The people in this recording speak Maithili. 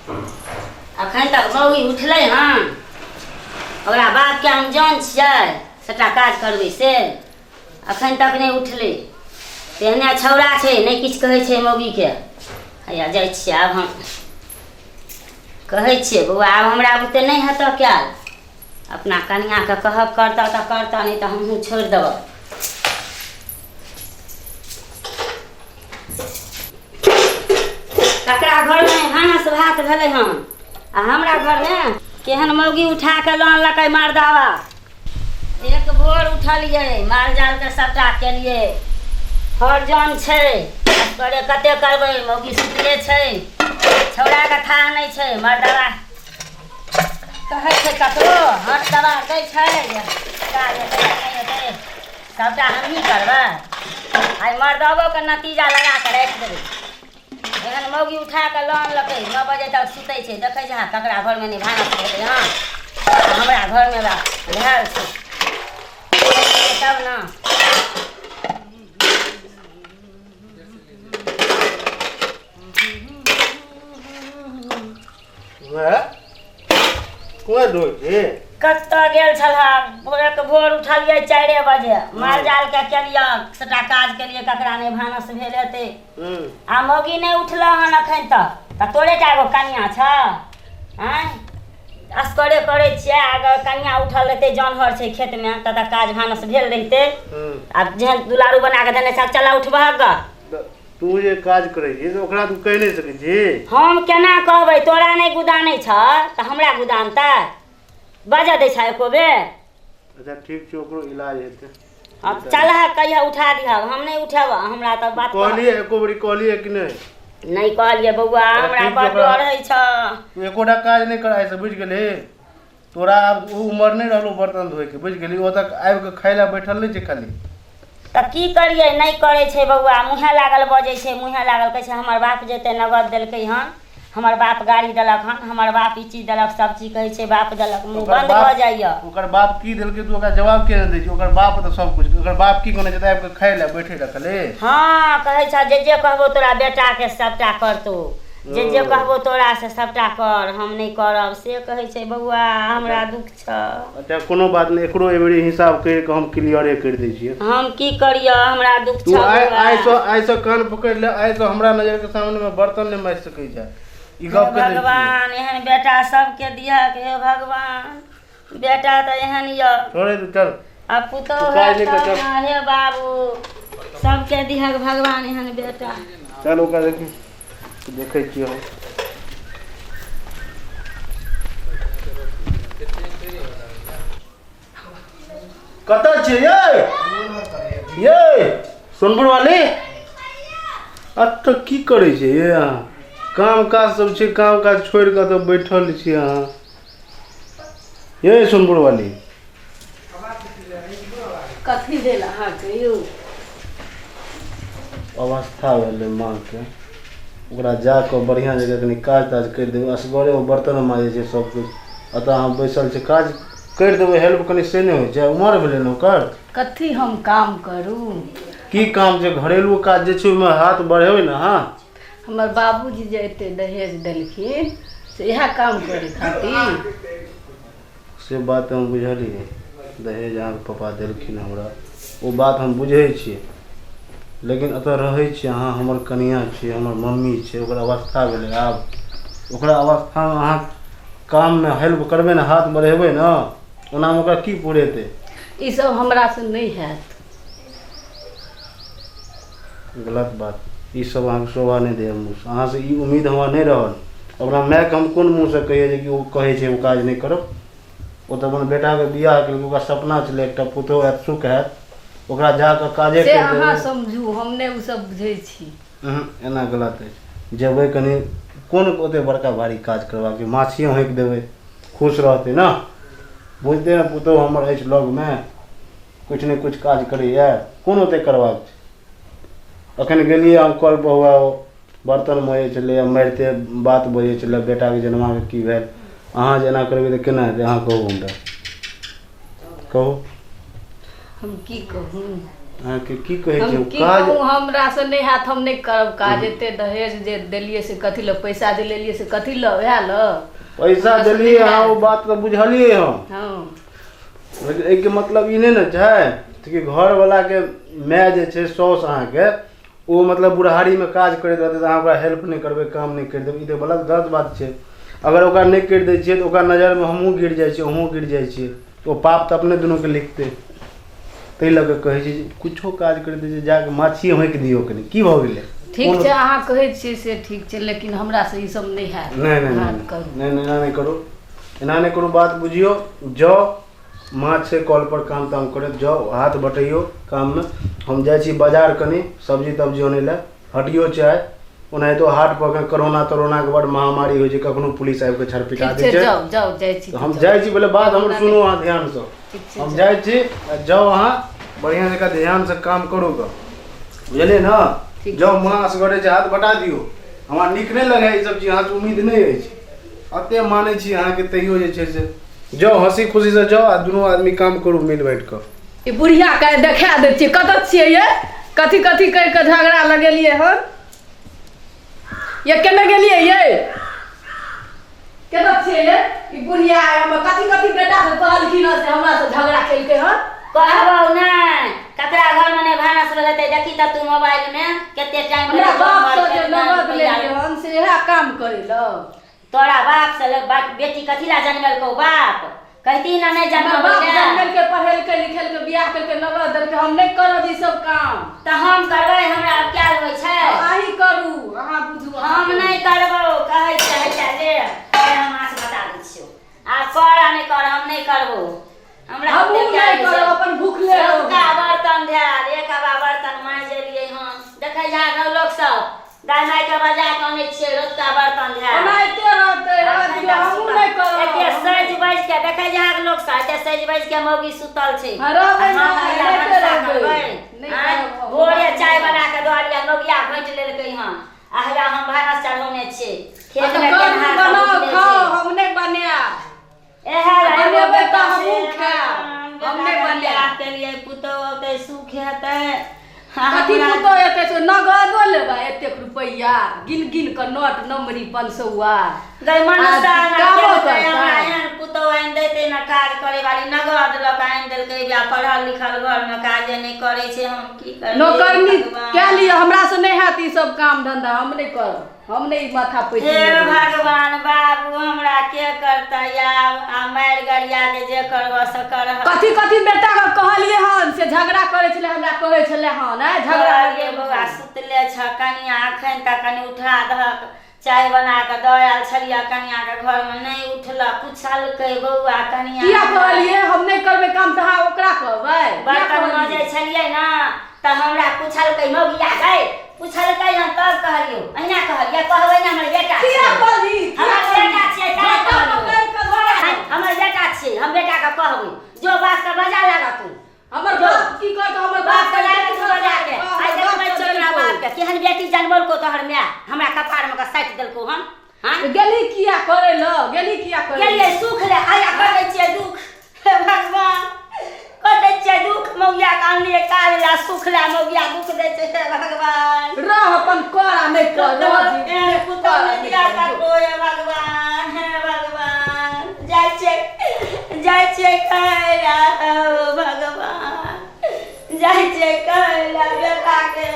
अखन तक मौगी उठलै हन ओकरा बापके हम जान छियै सबटा काज करबै से अखन तक नहि उठलै तेहने छौड़ा छै नहि किछु कहै छै मौगीके हैया जाइ छियै आब हम कहै छियै बौआ आब हमरा बुते नहि हेतऽ कयल अपना कनिआँके कहब करतऽ तऽ करतऽ नहि तऽ हमहूँ छोड़ि देबऽ ककरा घरमे भानस भात भेलै हन आ हमरा घरमे केहन मौगी उठा कऽ लऽ अनलकै मर्दावा एक भोर उठलियै माल जालके सबटा केलियै हर जन छै असगरे कते करबै मौगी सुतले छै छौड़ाके थाह नहि छै मर्दावा कहै छै ककरो हट दबा दै छै जे काज हेतै नहि हेतै सबटा हमही करबै आइ मर्दबोके नतीजा लगा कऽ राखि देबै एहन मौगी उठा कऽ लऽ अनलकै 9 बजे तक सुतै छै देखै छै ककरा घरमे नहि भानस हेतै हँ हमरा घरमे बा भेल छै तब ने कोन रोज छी कतऽ गेल छलह भोरक भोर उठलियै 4 बजे माल जाल के केलियै सबटा काज केलियै ककरा नहि भानस भेल हेतै आ मौगी नहि उठल हन अखन तक तऽ तोरे टा एगो कनिया छ आँय असगरे करै छियै अगर कनिया उठल रहतै जानवर छै खेतमे तऽ तऽ काज भानस भेल रहितै आब जेहन दुलारू बना कऽ देने छै चला उठबहक गऽ तू जे काज करै छी तऽ ओकरा तू कहि नहि सकै छी हम केना कहबै तोरा नहि गुदानै छ तऽ हमरा गुदानतै बाजऽ दै छ एको बेर अच्छा ठीक छै ओकरो इलाज हेतै अब चलह कहिया उठा दिह हम नहि उठेब हमरा तऽ बात कहलियै एको बेरी कहलियै कि नहि नहि कहलियै बौआ हमरा ठीक बड़ छै ओकरा डर होइ छ तू एकोटा काज नहि कर आइसँ बुझि गेलही तोरा आब ओ उमर नहि रहलौ बर्तन धोइके बुझि गेलही ओतऽ आबि कऽ खाइ लए बैठल नहि छै खाली तऽ की करियै नहि करै छै बौआ मुँहे लागल बजै छै मुँहे लागल कहै छै हमर बाप जे एते नगद देलकै हन हमर बाप गाड़ी देलक हन हमर बाप ई चीज देलक सब चीज कहै छै बाप देलक मुँह ओकर बन्द भऽ बाप जाइए ओकर बाप की देलकै तू ओकरा जवाब किया नहि दै छी ओकर बाप तऽ सब कुछ ओकर बाप की कहने छै तऽ आबि कऽ खाइ लए बैठे लए खाली हँ कहै छ जे जे कहबो तोरा बेटाके सभटा करतौ जे जे कहबो तोरा से सभटा कर हम नहि करब से कहै छै बौआ हमरा दुःख छौ अच्छा कोनो बात नहि एकरो एहिबेरी हिसाब करि कऽ हम क्लियरे करि दै छियै हम की करियौ हमरा दुःख तू छौ आइ बौआ आइसँ आइसँ कान पकड़ि ले आइसँ हमरा नजरके सामनेमे बर्तन नहि माजि सकै छै ई हे गप कहि दै छियै भगवान एहन बेटा सबके दिहक हे भगवान बेटा तऽ एहन यऽ छोड़े दे चल आ पुतोहु तू काज हैत नहि कर तब चल ने हे बाबू सबके दिहक भगवान एहन बेटा चल ओकरा देखी देखै छियै हम कतऽ छियै यै यै सोनपुर वाली एतऽ की करै छियै यै अहाँ काम काज सब छै काम काज छोड़ि कऽ तऽ बैठल छियै अहाँ यै सोनपुर वाली कथी भेल अहाँके यौ अवस्था भेलै माँके ओकरा जा कऽ बढ़िआँ जकाँ कनि काज ताज करि देबै असगरे ओ बर्तन माजै छै सब किछु एतऽ अहाँ बैसल छै काज करि देबै हेल्प कनि से नहि होइ छै उमर भेलै ने ओकर कथी हम काम करू की काम छै घरेलू काज जे छै ओहिमे हाथ बढ़ेबै ने अहाँ हमर बाबूजी जे एते दहेज देलखिन से इएह काम करै खातिर से बात हम बुझलियै दहेज अहाँके पापा देलखिन हमरा ओ बात हम बुझै छियै लेकिन एतऽ रहै छियै अहाँ हमर कनिआँ छियै हमर मम्मी छै ओकर अवस्था भेलै आब ओकरा अवस्थामे अहाँ काममे हेल्प करबै ने हाथ बढ़ेबै ने ओनामे ओकरा की पुरेतै ई सब हमरासँ नहि हैत गलत बात ई सब अहाँके शोभा नहि दैए मुँहसँ अहाँसँ ई उम्मीद हमरा नहि रहल अपना मायके हम कोन मुँहसँ कहियै जे कि ओ कहै छै ओ काज नहि करब ओ तऽ अपन बेटाके बियाह केलकै ओकरा सपना छलै एकटा पुतोहु आयत सुख हैत ओकरा जा कऽ काजे से करि अहाँ देबै समझू हम नहि ओ सब बुझै छी उहुँ, एना गलत अछि जेबै कनि कोन ओते बड़का भारी काज करबाक छै माछिए होंकि देबै खुश रहतै ने बुझतै ने पुतोहु हमर अछि लगमे किछु ने किछु काज करैए कोन ओते करबाक छै अखन गेलियै हम कल पर हुआ बर्तन मजै छलै मारिते बात बजै छलै बेटाके जनमाके की भेल अहाँ जे एना करबै तऽ केना हेतै अहाँ कहू हमरा कहू हम की कहू अहाँके की कहै हम छी की काज कहू, हमरासँ नहि हैत, हम नहि करब काज। एते दहेज जे देलियै से कथी लए, पैसा जे लेलियै से कथी लए, उएह लए पैसा हमरासँ देलियै नहि अहाँ, ओ हैत। बात तऽ बुझलियै हम। हँ। लेकिन एहिके मतलब ई नहि ने छै कि घरवलाके माय जे छै, साउस अहाँके, ओ मतलब बुढ़ारीमे काज करैत रहतै तऽ अहाँ ओकरा हेल्प नहि करबै, काम नहि करि देबै, ई तऽ गलत गलत बात छै। अगर ओकरा नहि करि दै छियै तऽ ओकरा नजरिमे हमहूँ गिर जाइ छियै, अहूँ गिर जाइ छियै, ओ पाप तऽ अपने दुनूके लिखतै। ताहि लऽ कऽ कहै छी जे किछो काज करि दै छै, जाकऽ माछिए होँकि दियौ कनि, की भऽ गेलै? ठीक छै, अहाँ कहै छियै से ठीक छै, लेकिन हमरासँ ई सब नहि हैत। नहि नहि अहाँ नहि करू। नहि नहि, एना नहि करू, एना नहि करू, बात बुझियौ। जाउ, माछ छै कल पर काम ताम करैत, जाउ हाथ बटैयौ काममे। हम जाइ छी बाजार कनि सब्जी तब्जी अनै लए, हटियो चाय। ओनाहितो हाट पर एखन करोना तरोनाके बड़ महामारी होइ छै, कखनो पुलिस आबि कऽ छरपिटा ठीक दै छै। छै। जाउ जाउ, जाइ छी तऽ हम जाउ। जाइ छी, पहिले बात हमर हमरा सुनू अहाँ ध्यानसँ। ठीक छै। हम जाउ। जाइ छी आ जाउ अहाँ बढ़िआँ जकाँ ध्यानसँ काम करू गऽ, बुझलियै ने? ठीक। जाउ, माँ असगरे छै, हाथ बटा दियौ। हमरा नीक नहि लगैए ई सब चीज, अहाँसँ उम्मीद नहि अछि। एते मानै छी अहाँके, तैयो जे छै से जाउ, हँसी खुशीसँ जाउ आ दुनू आदमी काम करू मिल बाँटि कऽ। ई बुढ़िया के देखा दै छियै। कतऽ छियै ये? कथी कथी कहि कऽ झगड़ा लगेलियै हन ये? केने गेलियै ये? कतऽ छियै ये? ई बुढ़िया हमर कथी कथी बेटा के कहलखिन हन से हमरा से झगड़ा केलकै हन। कहबौ नहि, ककरा घरमे नहि भानस भेल हेतै। देखी तऽ तू मोबाइलमे कते टाइम। हमरा बाप से जे नगद लेलियै हन से इएह काम करै लए? तोरा बाप से बेटी कथी ला जनमेलकौ बाप? कहती ना नहि हमर बाप जनमेलकै। जनमेलकै, पढ़ेलकै लिखेलकै, बियाह केलकै, नगद देलकै। हम नहि करब ई सब काम। तऽ हम करबै, हमरा आब कयल होइ छै। अहीं करू, अहाँ बुझू, अहाँ हम करू। नहि करबौ, कहै छै। हैया ले ले, हम माछ बता दै छियौ। आब कर आ नहि कर, हम नहि करबौ। हमरा हमहूँ ओते नहि कयल होइ छै। करब, अपन भुखले रहू। रतुका बर्तन धयल, एक हवा बर्तन माँजि एलियै हन। देखै जा लोक सब दाइ माइके बजा कऽ अनै छियै, रतुका बर्तन धयल। ओनाहिते रहतै, रहऽ दियौ, हमहूँ नहि करब। एते सजि बजि के देखै जाहक लोक सब, एते सजि बजि के मौगी सुतल छै। हँ, रहबै आ हम नहि, हैया एनाहिते भनसा रहबै। करबै? नहि आँय? करब हम। भोरे चाय बना कऽ दऽ लिअ, मौगिया घोंटि लेलकै हन आ हैया हम भानस चढ़ौने छियै। हँ, खेत तऽ मे करू, गेनहार सब बनाउ, उपजै खाउ। छै। हम नहि बनायब। एहे ला एगो बनेबै बेटा तऽ छै, हमहूँ खायब, हम नहि बेटाके बनायब। बियाह केलियै, पुतहु औतै, सुख हेतै। आ कथी हमरा पुतहु एतै से नगदो लेबै? एतेक रुपैआ गिन गिन कऽ नोट नमरी 500। गै मनुष्य आ एना कामो केलकै? करतै। हमरा एहन पुतहु आनि दैतै ने काज करे वाली, नगद लऽ कऽ आनि देलकै। बियाह पढ़ल लिखल घरमे काजे नहि करै छै, हम की करबै? नौकरनी भगवान। कए लिअ, हमरा से नहि हैत ई सब काम धंधा। हम नहि करब, हम नहि ई माथा पैठ हे लेबै। भगवान, बाबू हमरा के करतै आब? आ मारि गरिया के जे करबऽ से करह। कथी कथी बेटा के कहलियै हन से झगड़ा करै छलै, हमरा कहै छलै हन, आँय, झगड़ा कहलियै बौआ सुतले छ कनिया, अखन तक कनि उठा दहक, चाय बना कऽ दऽ आयल छलियै कनियाके घरमे, नहि उठलक। पुछलकै बौआ कनिया किया कहलियै हम नहि करबै काम तऽ अहाँ ओकरा कहबै? किया बर्तन कहलियै? मजै छलियै ने तऽ हमरा पुछलकै मौगिया गै, पुछलकै हन तब कहलियौ। अहिना कहलियै, कहबै ने, हमर बेटा किया छियै। कहली? हमर बेटा छियै तैं बेटा कहलियौ। पकड़ि कऽ धऽ। आँय, हमर बेटा छियै, हम बेटाके कहबै। जो बात के बजा लागऽ तू। हमर बाप की कहत? हमर बाप बाप के लागऽ तू बजा के। आइ देखबै छियौ तोरा बाप के, केहन बेटी जनमलको तोहर माय, हमरा कपारमे के साटि देलकौ हन। हँ, गेली किया करै लए? गेली किया करै? गेलियै सुख ले, आया करै छियै दुख। हे भगवान, करै छियै दुख। मौगिया के आनलियै काज ला, सुख ला, मौगिया दुख दै छै। हे भगवान, रह अपन, कर आ नहि कर, रह जी। एहन पुतहु कर आ नहि नहि दिया कर, जो। ककरो। हे भगवान, हे भगवान, जाइ छियै, जाइ छियै कहै ला। हौ भगवान, जाइ छियै कहै ला बेटाके।